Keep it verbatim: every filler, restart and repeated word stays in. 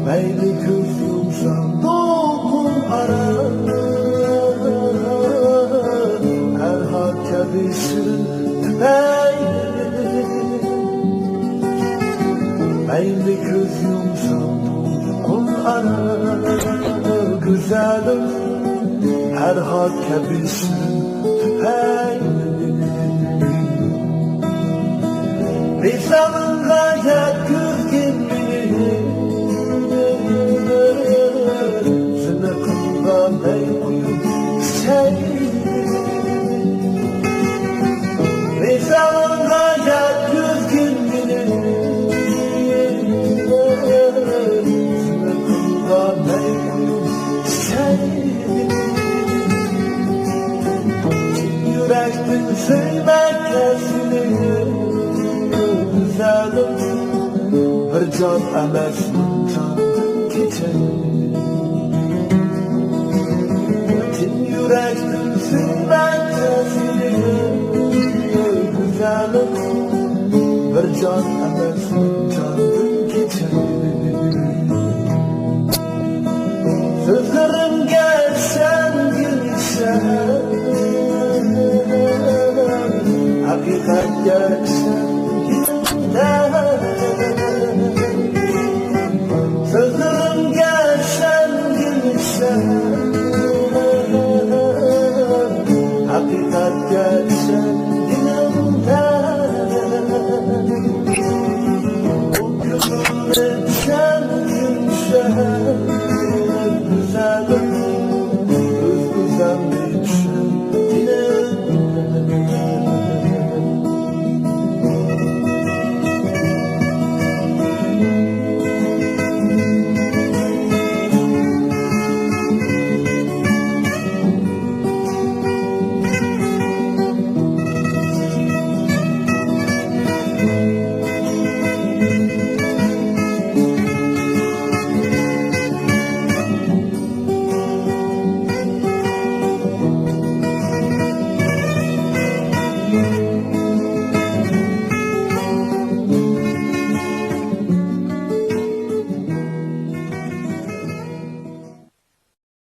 مەيلى كۆز يۇمسام دولقۇن ئارا، ھەر ھال كەبى سىرىن تۈپەيلى. مەيلى كۆز يۇمسام دولقۇن ئارا، گۈزەلىم، ھەر ھال كەبى سىرىن تۈپەيلى. ۋىسالىڭغا يەتكۈزگىن مېنى، زىنىقىمغا مەي قۇيۇپ سەيلى. ۋىسالىڭغا يەتكۈزگىن مېنى، زىنىقىمغا مەي قۇيۇپ سەيلى. يۈرەكتىن سۆيمەكتە سېنى، گۈزەلىم، بىر جان ئەمەس، مىڭ جاندىن كېچەي. چىن يۈرەكتىن سۆيمەكتە سېنى، گۈزەلىم، بىر جان ئەمەس،